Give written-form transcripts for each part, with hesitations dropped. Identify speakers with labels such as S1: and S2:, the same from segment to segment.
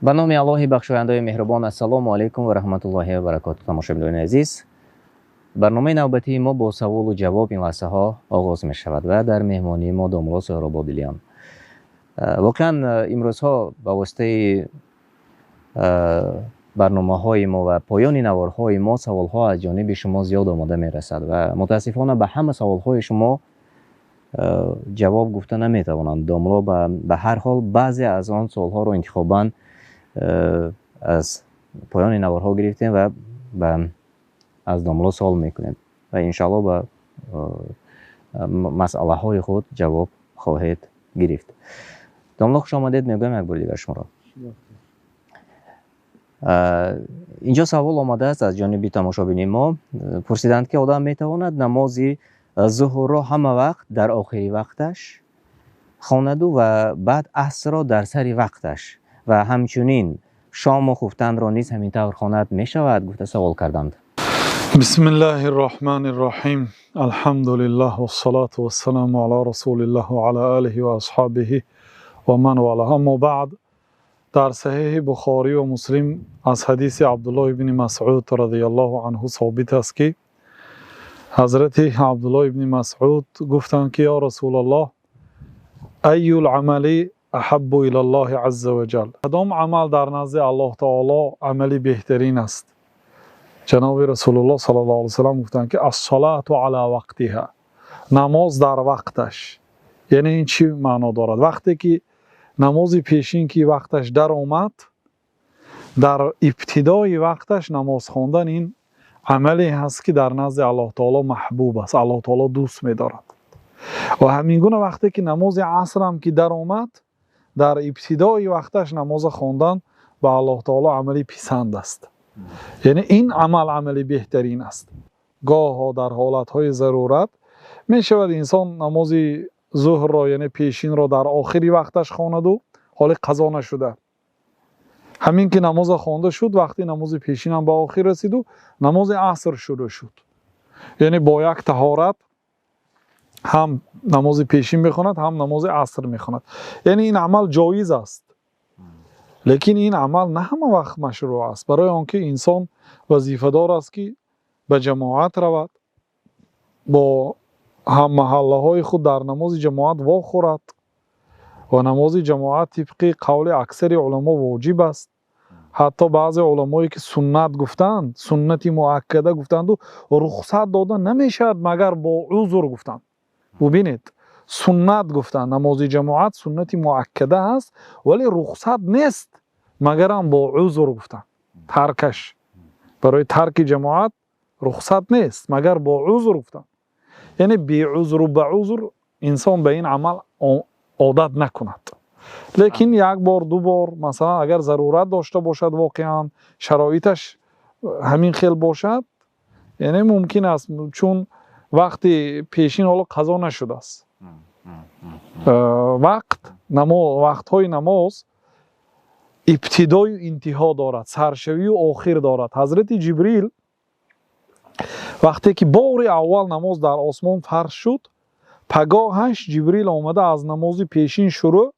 S1: Ба номи Аллоҳи бахшояндаи меҳрубон. Ассалому алайкум ва раҳматуллоҳи ва баракотуҳ. Тамошобинони азиз, барномаи навбатии мо бо саволу ҷавоб ин лаҳзаҳо оғоз мешавад ва дар меҳмонии мо домулло Соҳроб Одилиён. Воқеан, имрӯзҳо ба воситаи барномаҳои мо ва поёни наворҳои мо саволҳо аз ҷониби шумо зиёд омода мерасад ва мутаассифона ба ҳама саволҳои шумо ҷавоб гуфта наметавонанд домулло. Ба ҳар ҳол, баъзе аз он саволҳоро интихобан аз поёни наворҳо гирифтем ва аз домулло савол мекунем ва иншоалло ба масъалаҳои худ ҷавоб хоҳед гирифт. Домулло, хуш омадед мегӯям як бори дигар шуморо. Инҷо савол омадааст аз ҷониби тамошобини мо. Пурсиданд, ки одам метавонад намози зуҳурро ҳама вақт дар охири вақташ хонаду ва баъд асрро дар сари вақташ ва ҳамчунин шому хуфтанро низ ҳамин тавр хонад мешавад, гуфта савол карданд.
S2: Бисмиллаҳи рраҳмани рраҳим. Алҳамду лиллаҳ вассалату вассаламу ала расулиллаҳ ва ала алиҳи ва асҳобиҳи ва ман валаҳ. Аммо баъд, дар Саҳеҳи Бухорӣ ва Муслим аз ҳадиси Абдуллоҳ ибни Масъуд разияллоҳу анҳу собит аст, ки ҳазрати Абдуллоҳ ибни Масъуд гуфтанд, ки: «Ё Расулаллоҳ, айюл амали аҳаббу илаллоҳи азза ва ҷал?» Кадом амал дар назди Аллоҳ таоло амали беҳтарин аст? Ҷаноби Расулуллоҳ саллаллоҳу алайҳи васаллам гуфтанд, ки: «Ассалату ала вақтиҳа», намоз дар вақташ. Яъне ин чӣ маъно дорад? Вақте ки намози пешин ки вақташ даромад, дар ибтидои вақташ намоз хондан, ин амале ҳаст, ки дар назди Аллоҳ таоло маҳбуб аст, Аллоҳ таоло дӯст медорад. Ва ҳамин гуна вақте ки намози асрам ки даромад, дар ибтидои вақташ намоза хондан ба Аллоҳ таоло амали писанд аст. Яъне ин амал амали беҳтарин аст. Гоҳо дар ҳолатҳои зарурат мешавад, инсон намози зуҳрро, яъне пешинро, дар охири вақташ хонаду ҳоли қазо нашуда. Ҳамин ки намоза хонда шуд, вақти намози пешинам ба охир расиду намози аср шурӯъ шуд, яъне бо як таҳорат ҳам намози пешин мехонад, ҳам намози аср мехонад. Яъне ин амал ҷоиз аст, лекин ин амал на ҳама вақт машрӯъ аст, барои он ки инсон вазифадор аст, ки ба ҷамоат равад, бо ҳаммаҳаллаҳои худ дар намози ҷамоат вохӯрад. Ва намози ҷамоат тибқи қавли аксари уламо воҷиб аст. Ҳатто баъзе уламое ки суннат гуфтанд, суннати муаккада гуфтанду рухсат дода намешавад, магар бо узр гуфтанд. Бубинед, суннат гуфтанд, намози ҷамоат суннати муаккада аст, вале рухсат нест, магарам бо узр гуфтанд. Таркаш, барои тарки ҷамоат рухсат нест, магар бо узр гуфтанд. Яъне беузру ба узр инсон ба ин амал одат накунад. Лекин як бор, ду бор, масалан, агар зарурат дошта бошад, воқеан шароиташ ҳамин хел бошад, яъне мумкин аст, чун вақти пешин ҳоло қазо нашудааст. Вақт, вақтҳои намоз ибтидою интиҳо дорад, саршавию охир дорад. Ҳазрати Ҷибрил вақте ки бори аввал намоз дар осмон фарз шуд, пагоҳаш Ҷибрил омада, аз намози пешин шурӯъ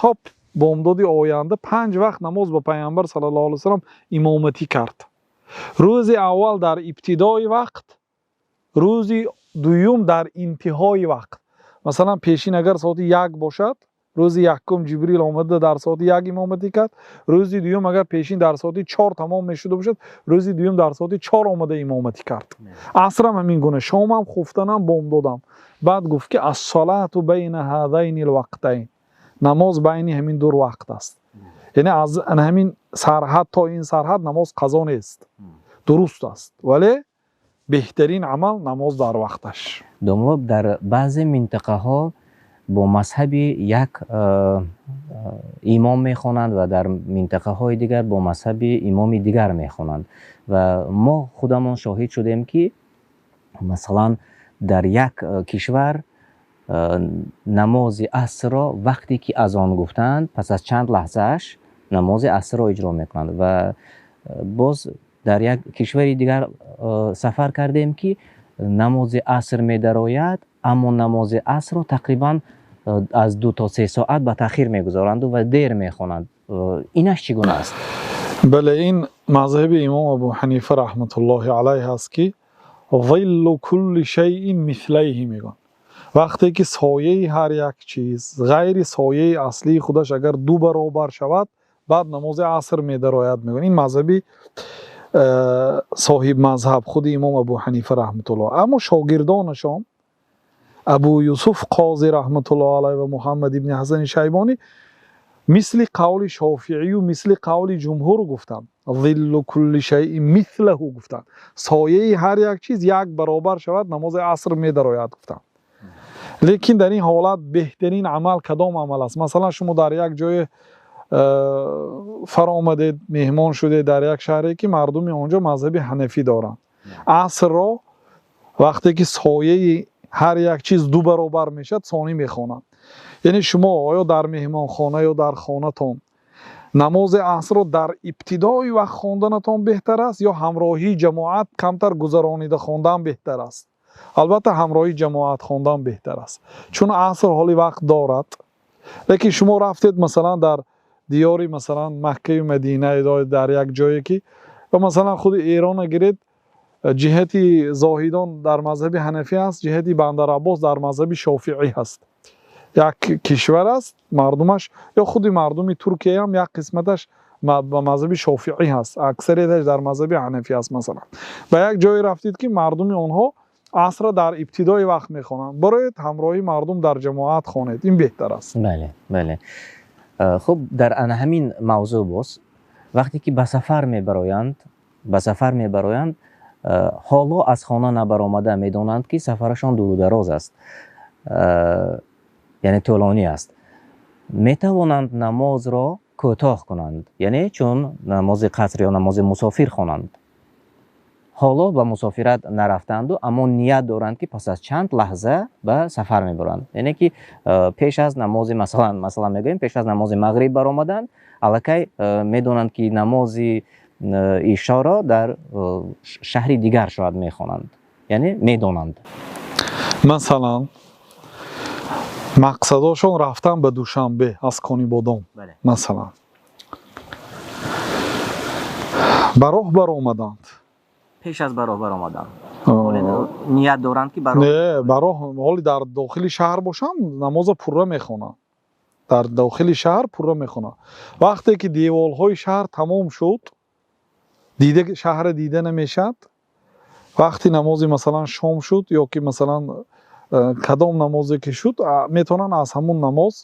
S2: то бомдоди оянда панҷ вақт намоз ба Пайғамбар саллаллоҳу алайҳи васаллам имоматӣ кард. Рӯзи аввал дар ибтидои вақт, рӯзи дуюм дар интиҳои вақт. Масалан, пешин агар соати 1 бошад, рӯзи якум Ҷибрил омада, дар соати 1 имоматӣ кард. Рӯзи дуюм агар пешин дар соати 4 тамом мешуда бошад, рӯзи дуюм дар соати 4 омада, имоматӣ кард. Асрам ҳамин гуна, шомам, хуфтанам, бомдодам. Баъд гуфт, ки: «Ассалату байна ҳазайни лвақтайн», намоз байни ҳамин ду вақт аст. Яъне аз ҳамин сарҳад то ин сарҳад намоз қазо нест, дуруст аст, вале беҳтарин амал намоз дар вақташ.
S1: Домулло, дар баъзе минтақаҳо бо мазҳаби як имом мехонанд ва дар минтақаҳои дигар бо мазҳаби имоми дигар мехонанд. Ва мо худамон шоҳид шудем, ки масалан, дар як кишвар намози асрро вақте ки азон гуфтанд, пас аз чанд лаҳзааш намози асрро иҷро мекунанд. Ва боз дар як кишвари дигар сафар кардем, ки намози аср медарояд, аммо намози асрро тақрибан аз 2 то 3 соат ба таъхир мегузоранд ва дер мехонанд. Инаш чӣ гуна аст?
S2: Бале, ин мазҳаби имом Абу Ҳанифа раҳматуллоҳи алайҳ аст, ки зиллу кулли шайъин мислайҳи мегӯянд. Вақте ки сояи ҳар як чиз ғайри сояи аслии худаш агар 2 баробар шавад, баъд намози аср медарояд, мегӯянд. Ин мазҳаби соҳиб мазҳаб худи имом Абу Ҳанифа раҳматуллоҳ. Аммо шогирдонашон Абу Юсуф Қозӣ раҳматуллоҳ алайҳ ва Муҳаммад ибни Ҳасани Шайбонӣ мисли қавли Шофиъию мисли қавли ҷумҳур гуфтанд. Зиллу кулли шайъин мислаҳу гуфтанд. Сояи ҳар як чиз 1 баробар шавад, намози аср медарояд гуфтанд. Лекин дар ин ҳолат беҳтарин амал кадом амал аст? Масалан, шумо дар як ҷое фаромадед, меҳмон шудед дар як шаҳре ки мардуми онҷо мазҳаби ҳанафӣ доранд. Асрро вақте ки сояи ҳар як чиз 2 баробар мешавад, сонӣ мехонанд. Яъне шумо оё дар меҳмонхона ё дар хонатон намози асрро дар ибтидои вақт хонданатон беҳтар аст ё ҳамроҳии ҷамоат камтар гузаронида хондан беҳтар аст? Албатта ҳамроҳии ҷамоат хондан беҳтар аст, чун аср ҳоли вақт дорад. Лекин шумо рафтед масалан дар диёри масалан Маккаю Мадина ё дар як ҷое ки ва масалан худи Эронро гиред, ҷиҳати Зоҳидон дар мазҳаби ҳанафӣ аст, ҷиҳати Бандараббос дар мазҳаби Шофиъӣ ҳаст. Як кишвар аст, мардумаш ё худи мардуми Туркия ҳам як қисматаш ба мазҳаби Шофиъӣ ҳаст, аксарияташ дар мазҳаби ҳанафӣ аст. Масалан ба як ҷое рафтед ки мардуми онҳо асрро дар ибтидои вақт мехонанд, бароед ҳамроҳии мардум дар ҷамоат хонед, ин беҳтар аст.
S1: Бале, бале. Хуб, дар ана ҳамин мавзӯъ боз вақте ки ба сафар мебароянд, ҳоло аз хона набаромада медонанд ки сафарашон дуру дароз аст, яъне тӯлонӣ аст, метавонанд намозро кӯтоҳ кунанд, яъне чун намози қаср ё намози мусофир хонанд. Ҳоло ба мусофират нарафтанду, аммо ният доранд ки пас аз чанд лаҳза ба сафар мебаранд. Яъне ки пеш аз намози масалан мегӯем, пеш аз намози мағриб баромаданд, аллакай медонанд ки намози ишоро дар шаҳри дигар шояд мехонанд, яъне медонанд.
S2: Масалан мақсадошон рафтан ба Душанбе аз Конибодом, масалан ба роҳ баромаданд.
S1: Пеш аз ба роҳ баромаданд ният доранд ки
S2: не, ба роҳ ҳоли дар дохили шаҳр бошанд, намозро пурра мехонанд. Дар дохили шаҳр пурра мехонанд. Вақте ки деволҳои шаҳр тамом шуд, дида шаҳр дида намешавад. Вақти намози масалан шом шуд ё ки масалан кадом намозе ки шуд, метавонанд аз ҳамун намоз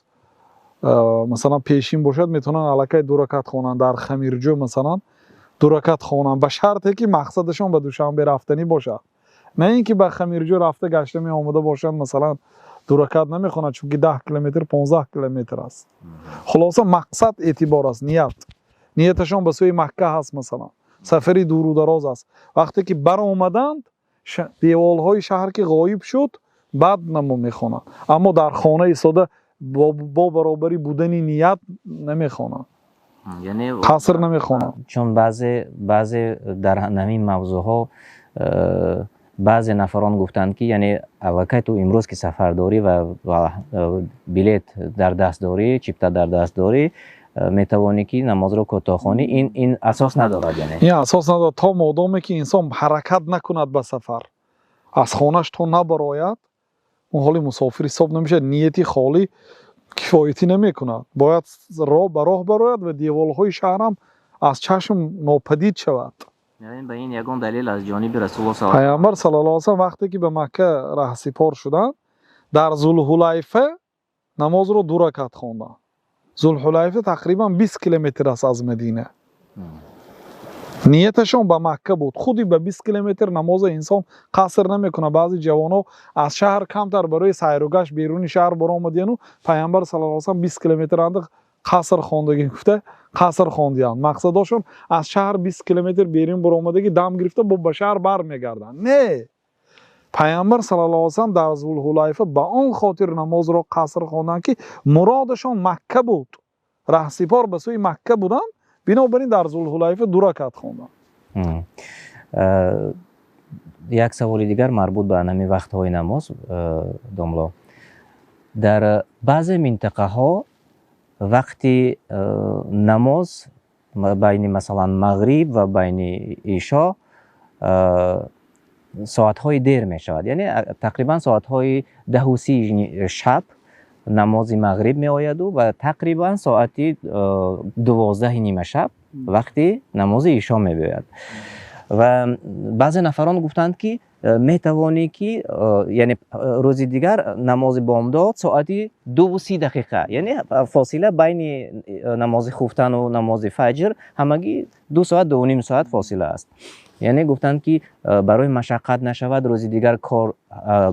S2: масалан пешин бошад, метавонанд аллакай 2 ракат хонанд. Дар Хамирҷӯ масалан 2 ракат хонанд, ба шарте ки мақсадашон ба Душанбе рафтанӣ бошад, на ин ки ба Хамирҷӯ рафта гашта меомада бошанд, масалан 2 ракат намехонанд, чунки 10 километр 15 километр аст. Хулоса мақсад эътибор аст, ният. Нияташон ба сӯи Макка ҳаст, масалан сафари дуру дароз аст. Вақте ки баромаданд, деволҳои шаҳр ки ғоиб шуд, баъд намо мехонанд. Аммо дар хона истода бо баробари будани ният намехонанд,
S1: яъне
S2: қаср намехонанд.
S1: Чун баъзе дар ҳамин мавзӯъҳо баъзе нафарон гуфтанд ки яъне аллакай ту имрӯз ки сафар дорӣ ва билет дар даст дорӣ, чипта дар даст дорӣ, метавонӣ ки намозро кӯтоҳ хонӣ. Ин асос надорад, яъне
S2: ин асос надорад. То модоме ки инсон ҳаракат накунад ба сафар, аз хонаш то набарояд, он ҳоли мусофир ҳисоб намешавад. Нияти холӣ кифоятӣ намекунад. Бояд ба роҳ барояд ва деволҳои шаҳрам аз чашм нопадид шавад.
S1: Яъне ба ин ягон далел аз ҷониби Расулуллоҳ саллаллоҳу алайҳи
S2: Пайғамбар саллаллоҳу алайҳи васаллам вақте ки ба Макка раҳсипор шуданд, дар Зулҳулайфа намозро 2 ракат хонданд. Зулҳулайфа тақрибан 20 километр аст аз Мадина. Нияташон ба Макка буд. Худи ба 20 километр намоза инсон қаср намекунад. Баъзе ҷавонҳо аз шаҳр камтар барои сайру гашт беруни шаҳр баромадияну Пайғамбар саллаллоҳу алайҳи васаллам 20 километр андақ қаср хондагӣ гуфта қаср хондиянд. Мақсадошон аз шаҳр 20 километр берун баромадагӣ дам гирифта бо ба шаҳр бармегарданд. Не, Пайғамбар саллаллоҳу алайҳи васаллам дар Зулҳулайфа ба он хотир намозро қаср хонданд ки муродашон Макка буд. Раҳсипор ба сӯи Макка буданд, бинобар ин дар Зулҳулайфа 2 ракат хонданд.
S1: Як саволи дигар марбут ба ҳамин вақтҳои намоз, домло. Дар баъзе минтақаҳо вақти намоз байни, масалан, мағриб ва байни ишо соатҳои дер мешавад, яъне тақрибан соатҳои 10:30 шаб намози мағриб меояду ва тақрибан соати 12 нимашаб вақти намози ишо мебиёяд. Ва баъзе нафарон гуфтанд, ки метавонӣ, ки яъне рӯзи дигар намози бомдод соати 2:30, яъне фосила байни намози хуфтану намози фаҷр ҳамагӣ 2 соат, 2.5 соат фосила аст. Яъне гуфтанд, ки барои машаққат нашавад, рӯзи дигар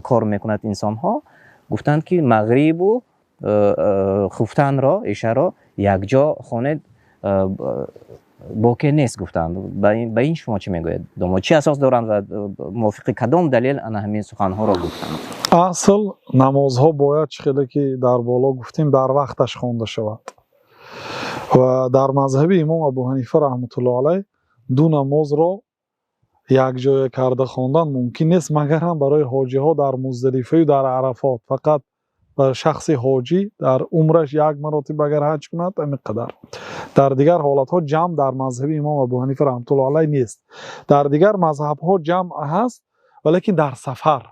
S1: кор мекунад инсонҳо, гуфтанд, ки мағрибу хуфтанро, ишаро якҷо хонед, боке нест, гуфтанд. Ба ин шумо чӣ мегӯед? Чӣ асос доранд ва мувофиқи кадом далел ана ҳамин суханҳоро гуфтанд?
S2: Асл, намозҳо бояд, чӣ хеле ки дар боло гуфтем, дар вақташ хонда шавад. Ва дар мазҳаби имом Абу Ҳанифа раҳматуллоҳ алайҳ ду намозро якҷоя карда хондан мумкин нест, магар ҳам барои ҳоҷиҳо дар Муздалифаю дар Арафот. Фақат ба шахси ҳоҷӣ дар умраш як маротиба агар ҳаҷ кунад, ҳамин қадар. Дар дигар ҳолатҳо ҷамъ дар мазҳаби имом Абу Ҳанифа раҳматуллоҳ алайҳ нест. Дар дигар мазҳабҳо ҷамъ ҳаст, валекин дар сафар.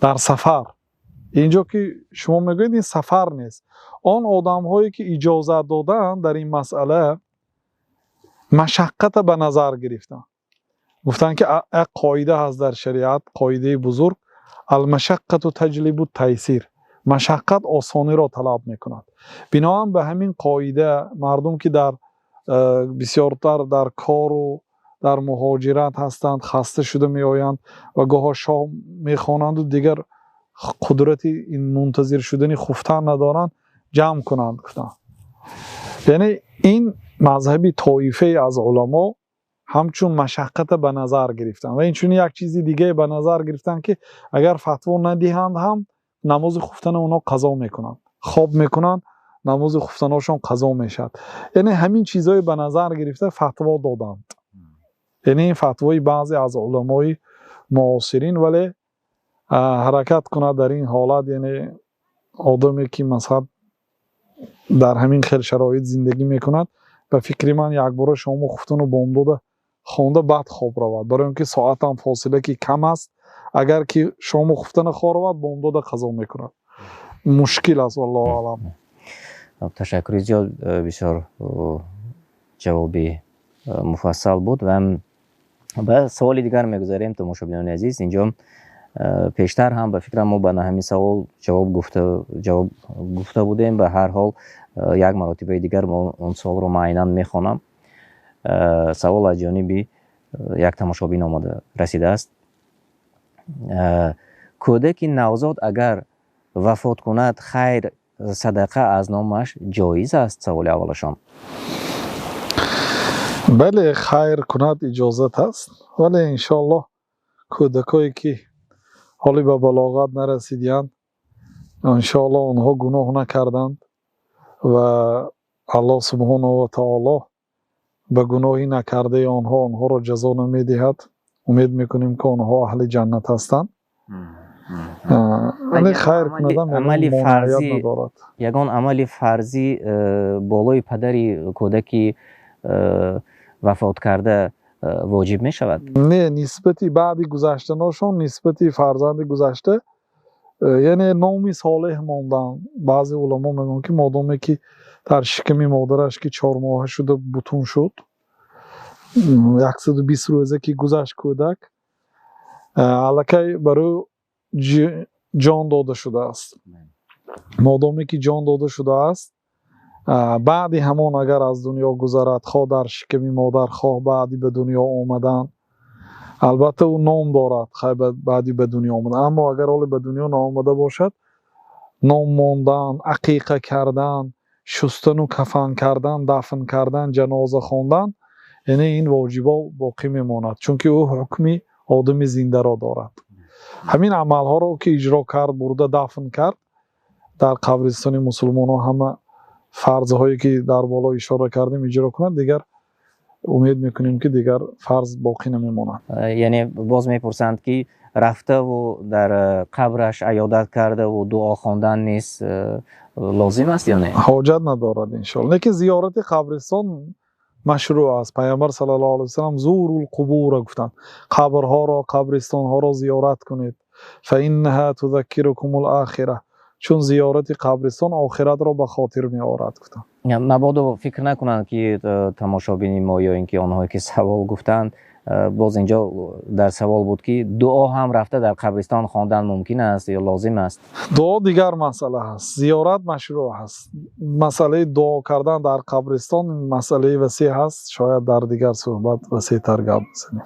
S2: Дар сафар инҷо ки шумо мегӯед, ин сафар нест. Он одамҳое ки иҷозат доданд, дар ин масъала машаққата ба назар гирифтанд. Гуфтанд, ки як қоида ҳаст дар шариат, қоидаи бузург: المشقة تجلب التيسير, машаққат осониро талаб мекунад. Биноан ба ҳамин қоида, мардум ки дар бисёртар дар кору дар муҳоҷират ҳастанд, хаста шуда меоянд ва гоҳо шом мехонанду дигар қудрати ин мунтазир шудани хуфтан надоранд, ҷамъ кунанд, гуфтанд. Яъне ин мазҳаби тоифае аз уламо ҳамчун машаққата ба назар гирифтанд ва инчунин як чизи дигае ба назар гирифтанд, ки агар фатво надиҳанд ҳам, намози хуфтана онҳо қазо мекунанд, хоб мекунанд, намози хуфтаношон қазо мешавад. Яъне ҳамин чизҳое ба назар гирифта фатво доданд. Яъне ин фатвои баъзе аз уламои муосирин. Вале ҳаракат кунад дар ин ҳолат, яъне одаме ки, масалан, дар ҳамин хел шароит зиндагӣ мекунад, ба фикри ман, якбора шому хуфтану бомдода хонда, баъд хоб равад, барои он ки соатам фосила ки кам аст. Агар ки шому хуфтана хоб равад, бомдода қазо мекунад, мушкил аст. Валлоҳу аълам.
S1: Ташаккури зиёд, бисёр ҷавоби муфассал буд ва ба саволи дигар мегузарем. Тамошобинони азиз, инҷо пештар ҳам, ба фикрам, мо ба ҳамин савол ҷавоб гуфта будем. Ба ҳар ҳол, як маротибаи дигар мо он саволро ман айнан мехонам. Савол аз ҷониби як тамошобин омода расидааст: кӯдаки навзод агар вафот кунад, хайр садақа аз номаш ҷоиз аст? Саволи аввалашон.
S2: Бале, хайр кунад, иҷозат аст. Вале иншоаллоҳ кӯдакое ки ҳоле ба балоғат нарасидиянд, иншоаллоҳ онҳо гуноҳ накарданд ва Аллоҳ субҳонаҳу ва таоло ба гуноҳи накардаи онҳо онҳоро ҷазо намедиҳад. Умед мекунем, ки онҳо аҳли ҷаннат ҳастанд. Вале хайр кунадам
S1: амали
S2: монеият
S1: фарзӣ
S2: надорад.
S1: Ягон амали фарзӣ болои падари кӯдаки вафот карда воҷиб мешавад?
S2: Не, нисбати баъди гузаштаношон, нисбати фарзанди гузашта, яъне номи солеҳ мондан. Баъзе уламо мегӯянд, ки модоме ки дар шиками модараш ки 4 моҳа шуда бутун шуд, 120 рӯза ки гузашт, кӯдак аллакай бар ӯ ҷон дода шудааст. Модоме ки ҷон дода шудааст, баъди ҳамон агар аз дунё гузарад, хоҳ дар шиками модар, хоҳ баъди ба дунё омадан, албатта ӯ ном дорад. Баъди ба дунё омадан, аммо агар ҳоле ба дунё наомада бошад, ном мондан, ақиқа кардан, шустану кафан кардан, дафн кардан, ҷаноза хондан, яъне ин воҷибо боқӣ мемонад, чунки ӯ ҳукми одами зиндаро дорад. Ҳамин амалҳоро ки иҷро кард, бурда дафн кард дар қабристони мусулмонон, ҳама фарзҳое ки дар боло ишора кардем иҷро кунад, дигар умед мекунем, ки дигар фарз боқӣ намемонад.
S1: Яъне боз мепурсанд, ки Рафтаву дар қабраш аёдат кардаву дуо хондан низ лозим аст ё не?
S2: Ҳоҷат надорад, иншоалло. Лекин зиёрати қабристон машрӯъ аст. Паёмбар саллаллоҳу алайҳи васаллам زوروا القبور гуфтанд: қабрҳоро, қабристонҳоро зиёрат кунед. فإنها تذكركم الآخرة, чун зиёрати қабристон охиратро ба хотир меорад, гуфтанд.
S1: Мабодо фикр накунанд, ки тамошобини мо ё ин ки онҳое ки савол гуфтанд, боз инҷо дар савол буд, ки дуо ҳам рафта дар қабристон хондан мумкин аст ё лозим аст?
S2: Дуо дигар масъала ҳаст. Зиёрат машрӯъ ҳаст. Масъалаи дуо кардан дар қабристон масъалаи васеъ ҳаст, шояд дар дигар суҳбат васеътар гап бизанем.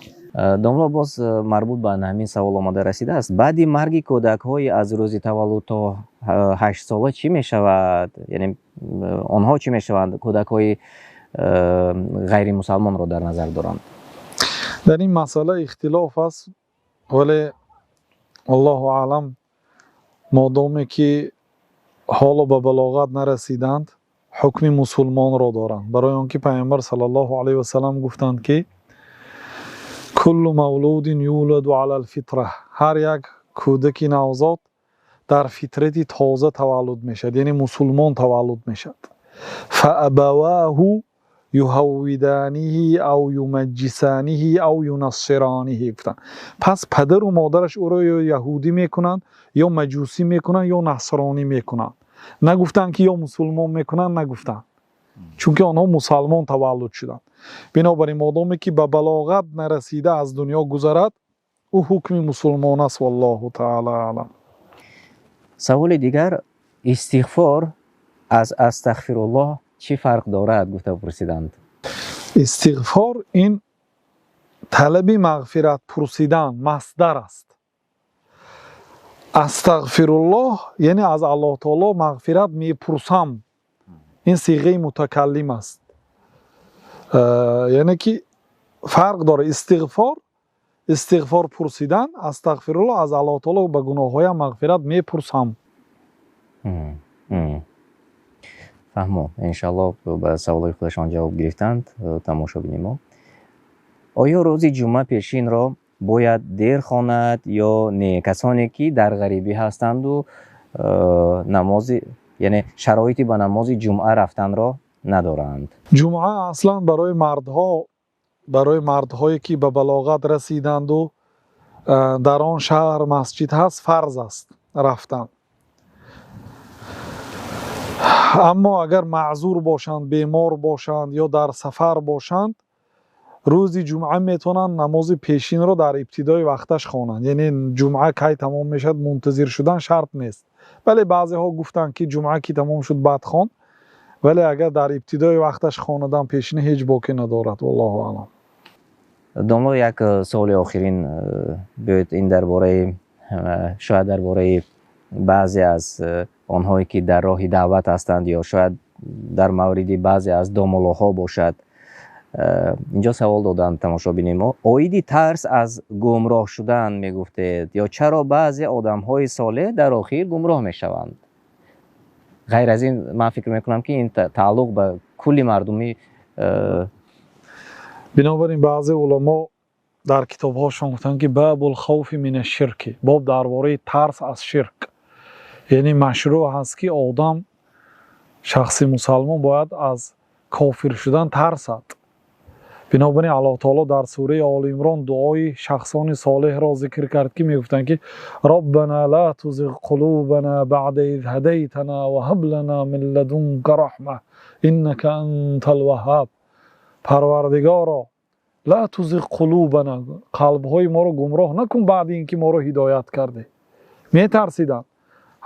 S1: Домло, боз марбут ба ҳамин савол омода расидааст: баъди марги кӯдакҳои аз рӯзи таваллуд то 8 сола чӣ мешавад? Яъне онҳо чӣ мешаванд? Кӯдакҳои ғайримусалмонро дар назар доранд.
S2: Дар ин масъала ихтилоф аст, вале аллоҳу аълам, модоме ки ҳоло ба балоғат нарасиданд, ҳукми мусулмонро доранд, барои он ки Пайғамбар саллаллоҳу алайҳи васаллам гуфтанд, ки كل مولود يولد على الفطرة, ҳар як кӯдаки навзод дар фитрати тоза таваллуд мешавад, яъне мусулмон таваллуд мешавад. فأبواه يهودانه أو يمجسانه أو ينصرانه гуфтанд. Пас падару модараш ӯро ё яҳудӣ мекунанд, ё маҷусӣ мекунанд, ё насронӣ мекунанд. Нагуфтанд, ки ё мусулмон мекунанд, нагуфтанд, чунки онҳо мусалмон таваллуд шуданд. Бинобар ин, модоме ки ба балоғат нарасида аз дунё гузарад, ӯ ҳукми мусулмон аст. Валлоҳу таала аълам.
S1: Саволи дигар: истиғфор аз астағфируллоҳ чӣ фарқ дорад, гуфта пурсиданд.
S2: Истиғфор ин талаби мағфират пурсидан, масдар аст. Астағфируллоҳ, яъне аз Аллоҳ таоло мағфират мепурсам, ин сиғаи мутакаллим аст. Яъне ки фарқ дорад: истиғфор истиғфор пурсидан, астағфируллоҳ аз Аллоҳ таоло ба гуноҳҳоям мағфират мепурсам.
S1: Фаҳмо, иншаллоҳ, ба саволҳои худашон ҷавоб гирифтанд тамошобини мо. Оё рӯзи ҷумъа пешинро бояд дер хонад ё не, касоне ки дар ғарибӣ ҳастанду намози, яъне шароити ба намози ҷумъа рафтанро надоранд?
S2: Ҷумъа аслан барои мардҳо, барои мардҳое ки ба балоғат расиданду дар он шаҳр масҷид ҳаст, фарз аст рафтан. Аммо агар маъзур бошанд, бемор бошанд ё дар сафар бошанд, рӯзи ҷумъа метавонанд намози пешинро дар ибтидои вақташ хонанд. Яъне ҷумъа кай тамом мешавад, мунтазир шудан шарт нест. Вале баъзеҳо гуфтанд, ки ҷумъа ки тамом шуд, баъд хон. Вале агар дар ибтидои вақташ хонадан пешина, ҳеҷ боке надорад. Валлоҳу аълам.
S1: Домло, як саволи охирин биёед. Ин дар бораи, шояд дар бораи баъзе аз онҳое ки дар роҳи даъват ҳастанд ё шояд дар мавриди баъзе аз домуллоҳо бошад. Инҷо савол доданд тамошобини мо: оиди тарс аз гумроҳ шудан мегуфтед, ё чаро баъзе одамҳои солеҳ дар охир гумроҳ мешаванд? Ғайр аз ин, ман фикр мекунам, ки ин тааллуқ ба кулли мардумӣ.
S2: Бинобар ин баъзе уламо дар китобҳошон гуфтанд, ки باب الخوف من الشرك, боб дар бораи тарс аз ширк. Яъне машрӯъ ҳаст, ки одам, шахси мусалмон бояд аз кофир шудан тарсад. Бинобар ин Аллоҳ таоло дар сураи Оли Имрон дуои шахсони солеҳро зикр кард, ки мегуфтанд, ки ربنا لا تزغ قلوبنا بعد إذ هديتنا وهب لنا من لدنك رحمة إنك أنت الوهاب. Парвардигоро, لا تزغ قلوبنا, қалбҳои моро гумроҳ накун баъди ин ки моро ҳидоят кардӣ. Метарсиданд.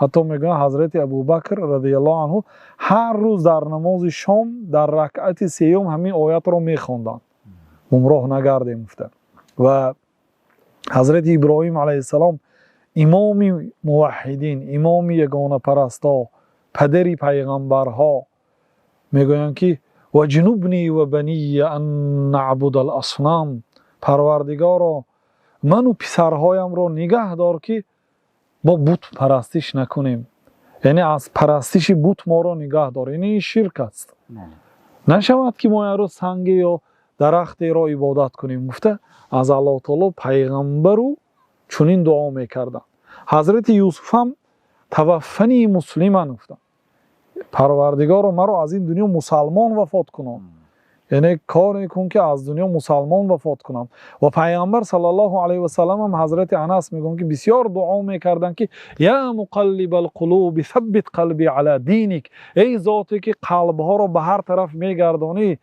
S2: Ҳатто мегӯянд, ҳазрати Абубакр радиаллоҳу анҳу ҳар рӯз дар намози шом дар ракъати сеюм ҳамин оятро мехонданд, гумроҳ нагардем, гуфта. Ва ҳазрати Иброҳим алайҳиссалом, имоми муваҳҳидин, имоми ягонапарасто, падари пайғамбарҳо, мегӯянд, ки واجنبني وبني أن نعبد الأصنام, Парвардигоро, ману писарҳоямро нигаҳ дор, ки мо бут парастиш накунем, яъне аз парастиши бут моро нигаҳ дор. Яъне ин ширк аст, нашавад, ки мо як рӯз санге ё дарахтеро ибодат кунем, гуфта аз Аллоҳ таоло пайғамбару Чунин дуо мекарданд. Ҳазрати Юсуф ҳам таваффани муслиман гуфтанд, Парвардигоро, маро аз ин дунё мусалмон вафот кунон, яъне коре кун, ки аз дунё мусалмон вафот кунам. Ва Пайғамбар саллаллоҳу алайҳи васаллам ҳам, ҳазрати Анас мегӯянд, ки бисёр дуо мекарданд, ки я муқаллибал қулуби саббит қалби ала диник, эй зоте ки қалбҳоро ба ҳар тараф мегардонӣ,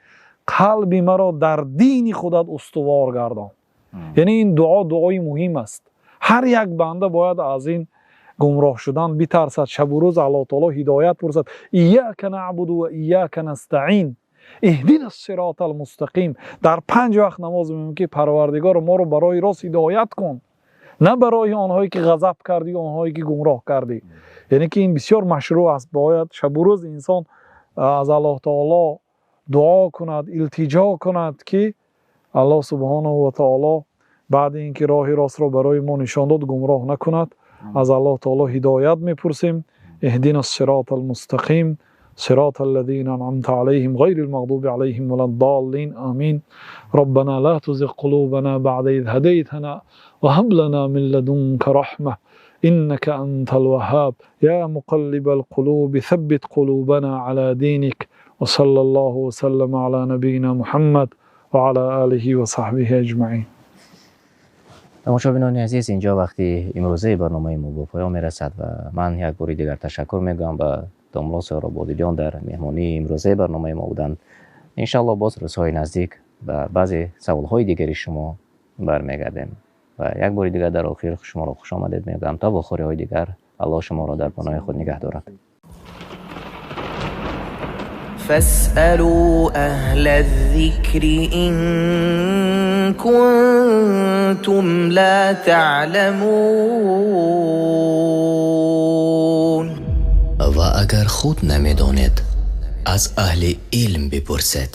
S2: қалби маро дар дини худат устувор гардон. Яъне ин дуо дуои муҳим аст. Ҳар як банда бояд аз ин гумроҳ шудан битарсад, шабу рӯз Аллоҳ таоло ҳидоят пурсад. Ияка наъбуду ва ияка настаин, иҳдина сиротал мустақим. Дар 5 вақт намоз мегӯем, ки Парвардигор, моро барои рост ҳидоят кун, на барои онҳое ки ғазаб кардӣ, онҳое ки гумроҳ кардӣ. Яъне ки ин бисёр машрӯъ аст. Бояд шабу рӯз инсон аз Аллоҳ таоло дуо кунад, илтиҷо кунад, ки Аллоҳ субҳонаҳу ва таоло баъди ин ки роҳи ростро барои мо нишон дод, гумроҳ накунад. Аз Аллоҳ таоло ҳидоят мепурсем. Иҳдина сиротал мустақим, صراط الذين أنعمت عليهم غير المغضوب عليهم ولا الضالين، آمين. ربنا لا تزغ قلوبنا بعد إذ هديتنا وهب لنا من لدنك رحمة إنك أنت الوهاب. يا مقلب القلوب ثبت قلوبنا على دينك. وصلى الله وسلم على نبينا محمد وعلى آله وصحبه أجمعين.
S1: Тамошобинони азиз, инҷо вақти имрӯзаи барномаи мо ба поён мерасад ва ман як бори дигар ташаккур мегӯям ба домло Соҳроб Бодилиён, дар меҳмонии имрӯзаи барномаи мо буданд. Иншалло, боз рӯзҳои наздик ба баъзе саволҳои дигари шумо бармегардем ва як бори дигар дар охир шуморо хушомадед мегӯям. То вохӯриҳои дигар Аллоҳ шуморо дар паноҳи худ нигаҳ дорад.
S3: فاسألوا أهل الذكر إن كنتم لا تعلمون.
S4: Ва агар худ намедонед, аз аҳли илм бипурсед.